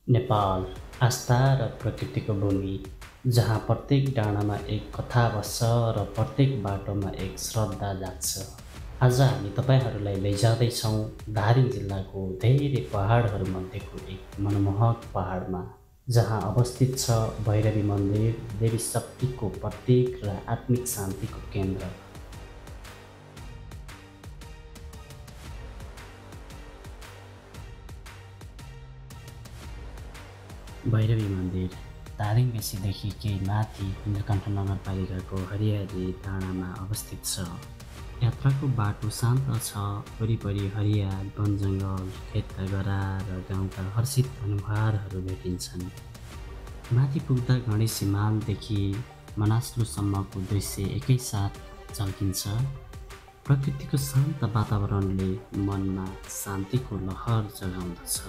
नेपाल आस्था र प्रकृतिको भूमि, जहाँ प्रत्येक डाँडामा एक कथा बस्छ र प्रत्येक बाटोमा एक श्रद्धा जाग्छ। आज हामी तपाईँहरूलाई लैजाँदैछौँ धादिङ जिल्लाको धेरै पहाडहरूमध्येको एक मनमोहक पहाडमा, जहाँ अवस्थित छ भैरवी मन्दिर, देवी शक्तिको प्रतीक र आत्मिक शान्तिको केन्द्र। भैरवी मन्दिर धादिङ बेसीदेखि केही माथि नीलकण्ठ नगरपालिकाको हरियाली डाँडामा अवस्थित छ। यात्राको बाटो शान्त छ, वरिपरि हरियाल वनजङ्गल, खेतका गरा र गाउँका हर्षित अनुहारहरू भेटिन्छन्। माथि पुग्दा गणेश हिमालदेखि मनास्लुसम्मको दृश्य एकैसाथ झल्किन्छ। प्रकृतिको शान्त वातावरणले मनमा शान्तिको लहर जगाउँदछ।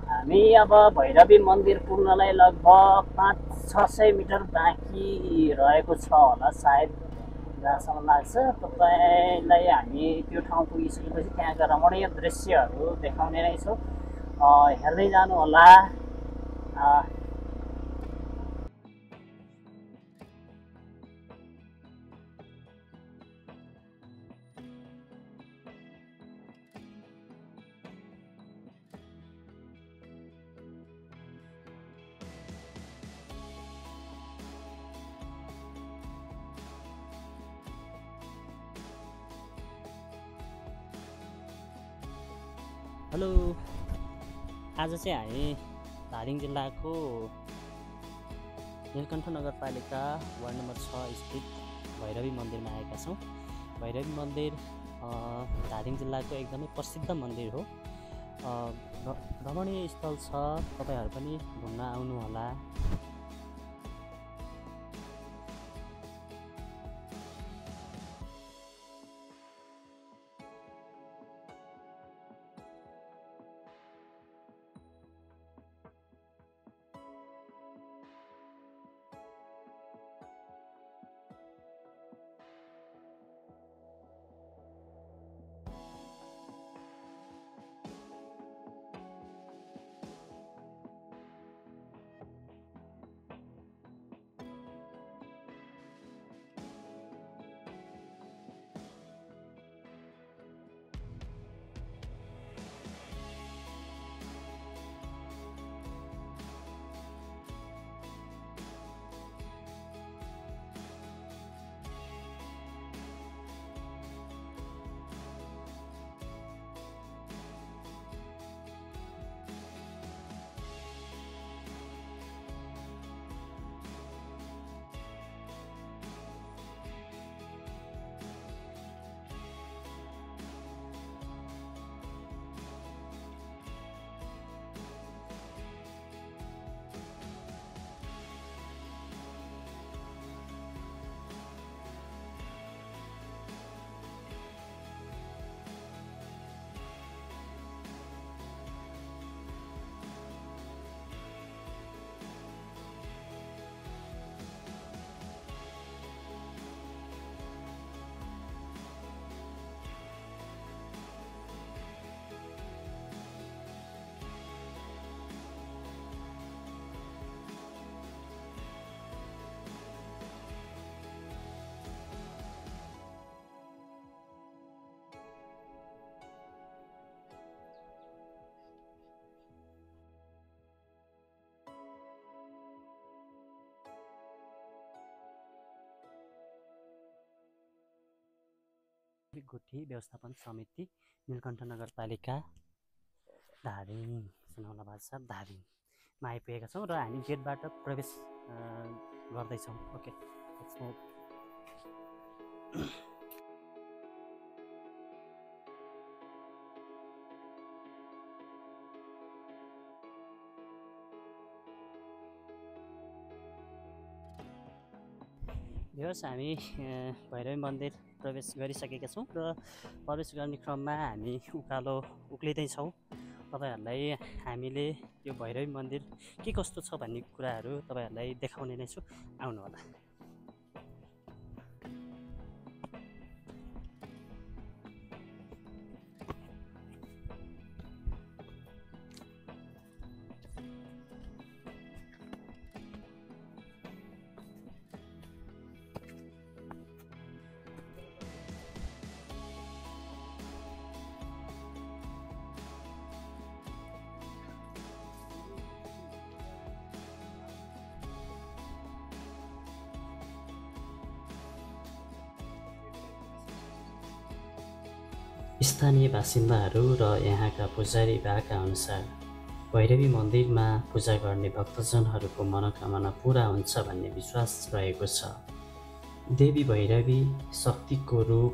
हामी अब भैरवी मन्दिर पुग्नलाई लगभग 500-600 मिटर बाँकी रहेको छ होला सायद, जहाँसम्म लाग्छ। तपाईँलाई हामी त्यो ठाउँ पुगिसकेपछि त्यहाँका रमणीय दृश्यहरू देखाउने नै छौँ, हेर्दै जानुहोला। हेलो, आज चाहिँ हामी धादिङ जिल्लाको नीलकण्ठ नगरपालिका वार्ड नम्बर 6 स्थित भैरवी मन्दिरमा आएका छौँ। भैरवी मन्दिर धादिङ जिल्लाको एकदमै प्रसिद्ध मन्दिर हो। रमणीय स्थल छ, तपाईँहरू पनि घुम्न आउनुहोला। गुठी व्यवस्थापन समिति नीलकण्ठ नगरपालिका धादिङ सुनौला बाजार धादिङमा आइपुगेका छौँ र हामी गेटबाट प्रवेश गर्दैछौँ। Okay, let's move. व्यूअर्स, हामी भैरवी मन्दिर प्रवेश गरिसकेका छौँ र प्रवेश गर्ने क्रममा हामी उकालो उक्लिँदैछौँ। तपाईहरूलाई हामीले यो भैरवी मन्दिर के कस्तो छ भन्ने कुराहरू तपाईहरूलाई देखाउने नै छु, आउनुहोला। स्थानीय बासिन्दाहरू र यहाँका पुजारी भाका अनुसार भैरवी मन्दिरमा पूजा गर्ने भक्तजनहरूको मनोकामना पुरा हुन्छ भन्ने विश्वास रहेको छ। देवी भैरवी शक्तिको रूप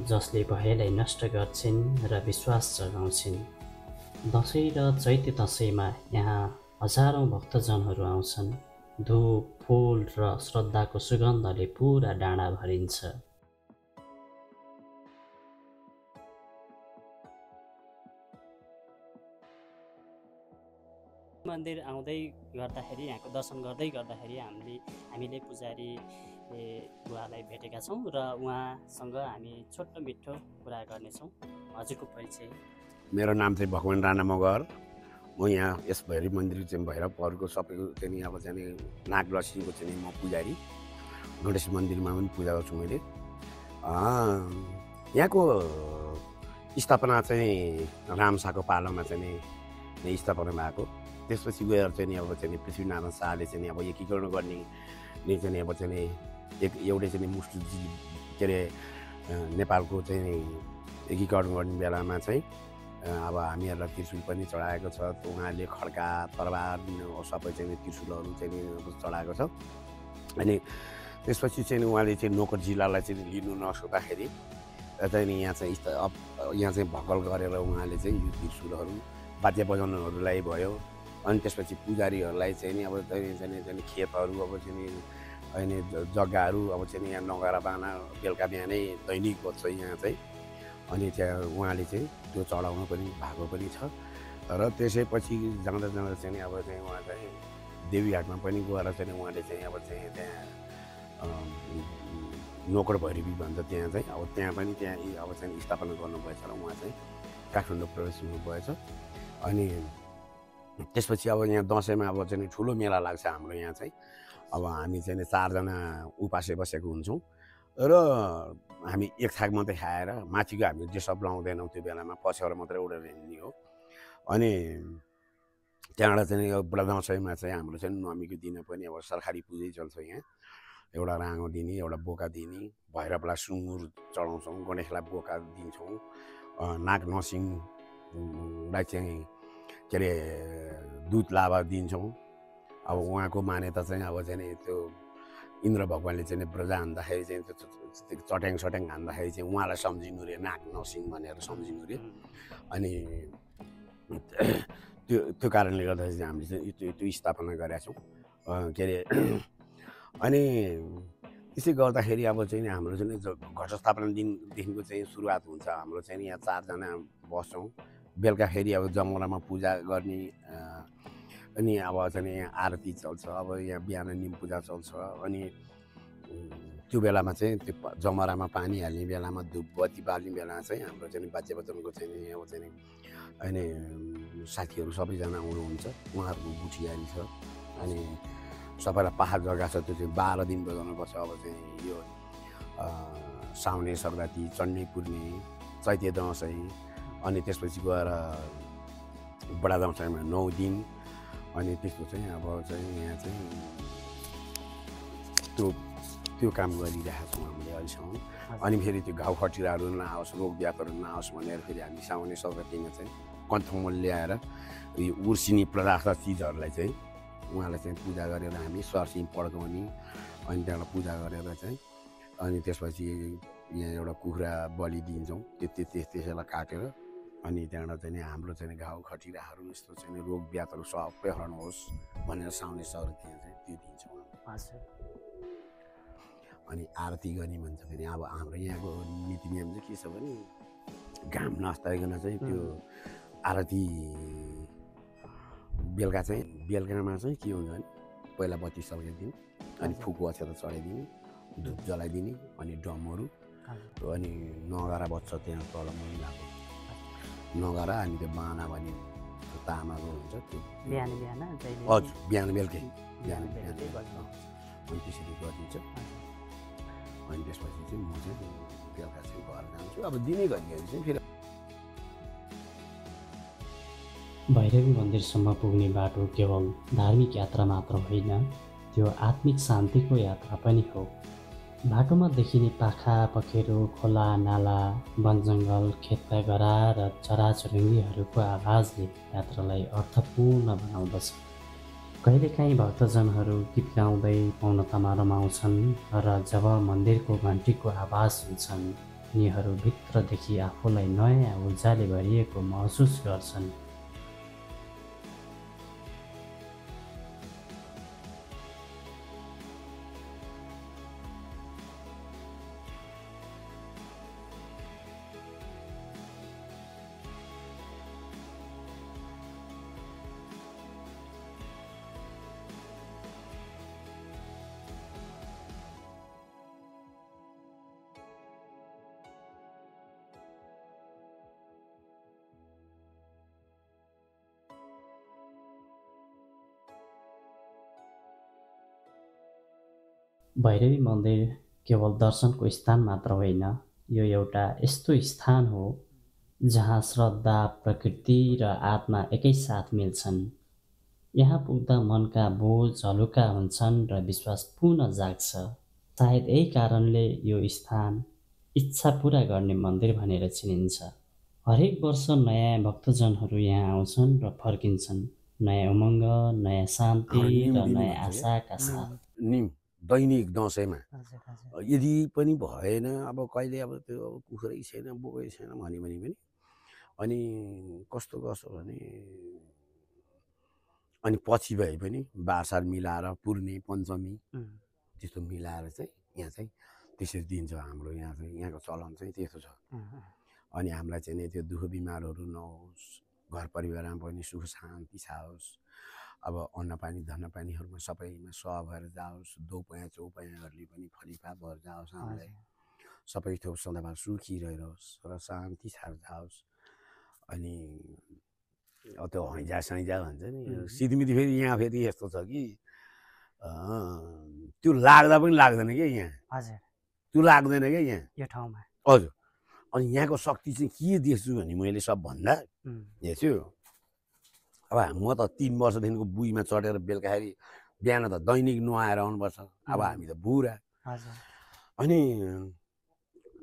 जसले भयलाई नष्ट गर्छिन् र विश्वास जगाउँछिन्। दसैँ र चैते दसैँमा यहाँ हजारौँ भक्तजनहरू आउँछन्। धूप, फूल र श्रद्धाको सुगन्धले पुरा डाँडा भरिन्छ। मन्दिर आउँदै गर्दाखेरि, यहाँको दर्शन गर्दै गर्दाखेरि हामीले पुजारी बुवालाई भेटेका छौँ र उहाँसँग हामी छोटो मिठो कुरा गर्नेछौँ। हजुरको परिचय? मेरो नाम चाहिँ भगवान राणा मगर। म यहाँ यस भैरवी मन्दिर चाहिँ भैरवहरूको सबैको चाहिँ अब चाहिँ नागलक्ष्मीको चाहिँ म पुजारी। गणेश मन्दिरमा पनि पूजा गर्छु मैले। यहाँको स्थापना चाहिँ रामशाहको पालामा चाहिँ स्थापना भएको। त्यसपछि गएर चाहिँ अब चाहिँ पृथ्वीनारायण शाहले चाहिँ अब एकीकरण गर्ने चाहिँ अब चाहिँ एउटै चाहिँ मुष्टुजी के अरे नेपालको चाहिँ एकीकरण गर्ने बेलामा चाहिँ अब हामीहरूलाई त्रिशूल पनि चढाएको छ। उहाँले खड्का, तरबार सबै चाहिँ त्रिशूलहरू चाहिँ चढाएको छ। अनि त्यसपछि चाहिँ उहाँले चाहिँ नोकर जिल्लालाई चाहिँ लिनु नसक्दाखेरि चाहिँ यहाँ चाहिँ भक्कल गरेर उहाँले चाहिँ यो त्रिशूलहरू वाद्य बजाउनेहरूलाई भयो। अनि त्यसपछि पुजारीहरूलाई चाहिँ नि अब चाहिँ खेतहरू अब चाहिँ अनि जग्गाहरू अब चाहिँ यहाँ नगरा बाना बेलुका बिहानै दैनिक बज्छ यहाँ चाहिँ। अनि त्यहाँ उहाँले चाहिँ त्यो चढाउनु पनि भएको पनि छ। र त्यसैपछि जाँदा जाँदा चाहिँ अब चाहिँ उहाँ चाहिँ देवीहाटमा पनि गएर चाहिँ उहाँले चाहिँ अब चाहिँ त्यहाँ नोकर भैरवी भन्छ त्यहाँ चाहिँ अब त्यहाँ पनि त्यहाँ अब चाहिँ स्थापना गर्नुभएछ र उहाँ चाहिँ काठमाडौँ प्रवेश हुनुभएछ। अनि त्यसपछि अब यहाँ दसैँमा अब चाहिँ ठुलो मेला लाग्छ हाम्रो यहाँ चाहिँ। अब हामी चाहिँ 4 जना उपासे बसेको हुन्छौँ र हामी एक थाक मात्रै खाएर माथिको हामी डिस्टर्ब लाउँदैनौँ त्यो बेलामा, पछ्याएर मात्रै उडेर हिँड्ने हो। अनि त्यहाँबाट चाहिँ यो बुढा दसैँमा चाहिँ हाम्रो चाहिँ नवमीको दिन पनि अब सरकारी पूजै चल्छ यहाँ। एउटा राँगो दिने, एउटा बोका दिने, भैरवलाई सुँगुर चढाउँछौँ, गणेशलाई बोका दिन्छौँ, नाग नरसिंहलाई चाहिँ के अरे दुध लाभा दिन्छौँ। अब उहाँको मान्यता चाहिँ अब चाहिँ त्यो इन्द्र भगवान्ले चाहिँ ब्रजा हान्दाखेरि चाहिँ त्यो चट्याङ हान्दाखेरि चाहिँ उहाँलाई सम्झिनु रे, नाग नरसिंह भनेर सम्झिनु रे। अनि त्यो कारणले गर्दाखेरि चाहिँ हामीले चाहिँ त्यो स्थापना गरेका छौँ के अरे। अनि त्यसै गर्दाखेरि अब चाहिँ हाम्रो चाहिँ घट स्थापना दिनदेखिको चाहिँ सुरुवात हुन्छ। हाम्रो चाहिँ यहाँ 4 जना बस्छौँ। बेलुकाखेरि अब जमरामा पूजा गर्ने, अनि अब चाहिँ यहाँ आरती चल्छ। अब यहाँ बिहान निम पूजा चल्छ। अनि त्यो बेलामा चाहिँ त्यो जमरामा पानी हाल्ने बेलामा धुप बत्ती बाल्ने बेलामा चाहिँ हाम्रो चाहिँ बाजे बच्चनको चाहिँ अब चाहिँ अनि साथीहरू सबैजना आउनुहुन्छ। उहाँहरूको गुठियारी छ। अनि सबैलाई पहाड जग्गा छ, त्यो चाहिँ 12 दिन बजाउनुपर्छ। अब चाहिँ यो साउने सङ्क्रान्ति, चण्डी पूर्णे, चैते दसैँ, अनि त्यसपछि गएर बडा दसैँमा 9 दिन। अनि त्यस्तो चाहिँ अब चाहिँ यहाँ चाहिँ त्यो काम गरिरहेको छौँ हामीले अहिलेसम्म। अनि फेरि त्यो घाउ खटिराहरू नआओस्, रोग व्यापहरू नआओस् भनेर फेरि हामी साउने सौगतीमा चाहिँ कन्थमल ल्याएर यो उर्सिनी पदार्थ चिजहरूलाई चाहिँ उहाँलाई चाहिँ पूजा गरेर हामी सर्सिङ पड्काउने, अनि त्यहाँबाट पूजा गरेर चाहिँ अनि त्यसपछि यहाँ एउटा कुखुरा बलि दिन्छौँ, त्यसलाई काटेर अनि त्यहाँबाट चाहिँ हाम्रो चाहिँ घाउ खटिराहरू यस्तो चाहिँ रोग व्यापहरू सबै हराउनुहोस् भनेर साउने सौगतीमा चाहिँ त्यो दिन्छौँ। अनि आरती गर्ने भन्छ फेरि अब हाम्रो यहाँको नीति नियम चाहिँ के छ भने घाम नस्ताइकन चाहिँ त्यो आरती बेलुकामा चाहिँ के हुन्छ भने पहिला बत्ती सल्काइदिने, अनि फुको अक्षता चढाइदिने, धुप जलाइदिने, अनि ड्रमहरू अनि नगारा बज्छ त्यहाँ तल महिलाको नगारा, अनि त्यो बाना भने तामाको हुन्छ त्यो हजुर बिहान बेलुकै अनि त्यसरी गरिदिन्छ। अनि त्यसपछि चाहिँ म चाहिँ बेलुका चाहिँ घर जान्छु। अब दिनै घरिघरि चाहिँ फेरि भैरवी मन्दिरसम्म पुग्ने बाटो केवल धार्मिक यात्रा मात्र होइन, त्यो आत्मिक शान्तिको यात्रा पनि हो। बाटोमा देखिने पाखा पखेरो, खोला नाला, वनजङ्गल, खेतगरा र चराचुरुङ्गीहरूको आवाजले यात्रालाई अर्थपूर्ण बनाउँदछ। कहिलेकाहीँ भक्तजनहरू गीत गाउँदै मौनतामा रमाउँछन् र जब मन्दिरको घन्टीको आवाज सुन्छन् उनीहरू भित्रदेखि आफूलाई नयाँ ऊर्जाले भरिएको महसुस गर्छन्। भैरवी मन्दिर केवल दर्शनको स्थान मात्र होइन, यो एउटा यस्तो स्थान हो जहाँ श्रद्धा, प्रकृति र आत्मा एकैसाथ मिल्छन्। यहाँ पुग्दा मनका बोझ हलुका हुन्छन् र विश्वास पुनः जाग्छ। सायद यही कारणले यो स्थान इच्छा पुरा गर्ने मन्दिर भनेर चिनिन्छ। हरेक वर्ष नयाँ भक्तजनहरू यहाँ आउँछन् र फर्किन्छन्, नयाँ उमङ्ग, नयाँ शान्ति र नयाँ आशाका साथ। दैनिक दसैँमा यदि पनि भएन, अब कहिले अब त्यो कुखुरै छैन, बोकै छैन भन्यो भने पनि अनि कस्तो गर्छ भने अनि पछि भए पनि बारसार मिलाएर पूर्णे पञ्चमी त्यस्तो मिलाएर चाहिँ यहाँ चाहिँ त्यसरी दिन्छ। हाम्रो यहाँ चाहिँ यहाँको चलन चाहिँ त्यस्तो छ। अनि हामीलाई चाहिँ त्यो दुःख बिमारहरू नहोस्, घर परिवारमा पनि सुख शान्ति छाओस्, अब अन्नपानी धनपानीहरूमा सबैमा सह भएर जाओस्, दोपया चौपयाहरूले पनि फलिफा भएर जाओस्, हामीलाई सबै थोक सदाबार सुखी रहेरोस् र शान्ति छाएर जाओस्। अनि त्यो हैजा सैजा भन्छ नि सिधमिधी फेरि यहाँ फेरि यस्तो छ कि त्यो लाग्दा पनि लाग्दैन क्या यहाँ। हजुर त्यो लाग्दैन क्या यहाँ यो ठाउँमा। हजुर अनि यहाँको शक्ति चाहिँ के देख्छु भने मैले सबभन्दा हेर्छु। अब म त 3 वर्षदेखिको बुईमा चढेर बेलुकाखेरि बिहान त दैनिक नुहाएर आउनुपर्छ। अब हामी त बुढा। अनि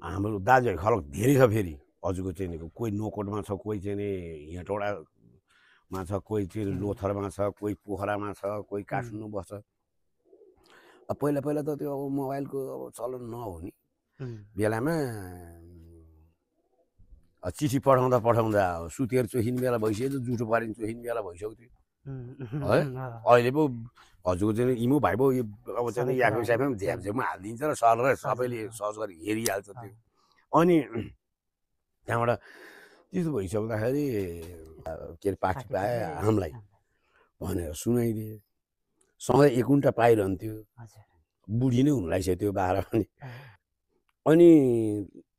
हाम्रो दाजुभाइ खलक धेरै छ। फेरि हजुरको चाहिँ कोही नोकोटमा छ, कोही चाहिँ हेटौडामा छ, कोही चाहिँ लोथरमा छ, कोही पोखरामा छ, कोही काठमाडौँ बस्छ। अब पहिला पहिला त त्यो अब मोबाइलको अब चलन नहुने बेलामा चिठी पठाउँदा सुतेर चोखिने बेला भइसक्यो, जुठो पारिने चोखिने बेला भइसक्यो थियो है। अहिले पो हजुरको चाहिँ इमो भाइ पो अब चाहिँ याफे स्याफेमा झ्यापझ्यापमा हालिदिन्छ र सर सबैले सर्च गरी हेरिहाल्छ त्यो। अनि त्यहाँबाट त्यस्तो भइसक्दाखेरि के अरे पाठी पाए हामीलाई भनेर सुनाइदिए। सँगै एकुन्टा पाइरहन्थ्यो, बुढी नै हुनु लागिसक्यो त्यो बाह्र पनि। अनि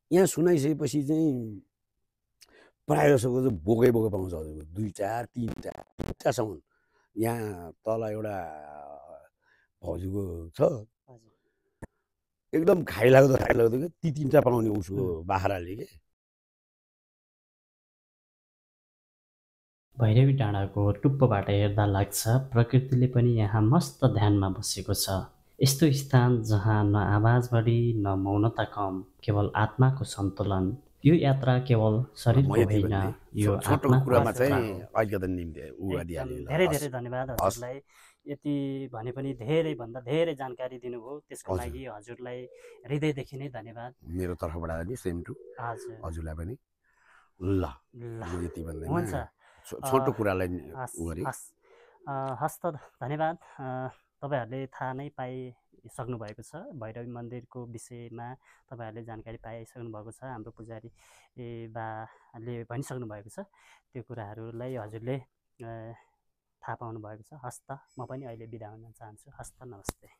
यहाँ सुनाइसकेपछि चाहिँ प्रायः जसोको चाहिँ बोकै पाउँछ हजुरको 2टा 3टासम्म। यहाँ तल एउटा हजुरको छ एकदम खाइलाग्दो क्या, ती 3टा पाउने उसको बाख्राले के। भैरवी डाँडाको टुप्पोबाट हेर्दा लाग्छ प्रकृतिले पनि यहाँ मस्त ध्यानमा बसेको छ। यस्तो स्थान जहाँ न आवाज बढी न मौनता कम, केवल आत्माको सन्तुलन। यो यात्रा केवल म शरीरको यति होइन, भन्ने यो छोटो आत्माको कुरामा यात्रा चाहिँ हो। अलिकति निम्ति उ एकदम गरिहालेँ ल धेरै हस् धेरै धन्यवाद हस् हजुरलाई। यति भने पनि धेरैभन्दा धेरै जानकारी दिनुभयो, त्यसको हजुर लागि हजुरलाई हृदयदेखि नै धन्यवाद। मेरो तर्फबाट नि सेम टु हजुर हजुरलाई पनि ल ल म यति भन्दैमा हुन्छ। छोटो कुरालाई हस् उ गरेँ हस् हस् त धन्यवाद। तपाईँहरूले थाहा नै पाइसक्नु भएको छ भैरवी मन्दिरको विषयमा, तपाईँहरूले जानकारी पाइसक्नु भएको छ, हाम्रो पुजारी बाले भनिसक्नु भएको छ। त्यो कुराहरूलाई हजुरले थाहा पाउनु भएको छ। हस् त म पनि अहिले बिदा हुन चाहन्छु। हस् त नमस्ते।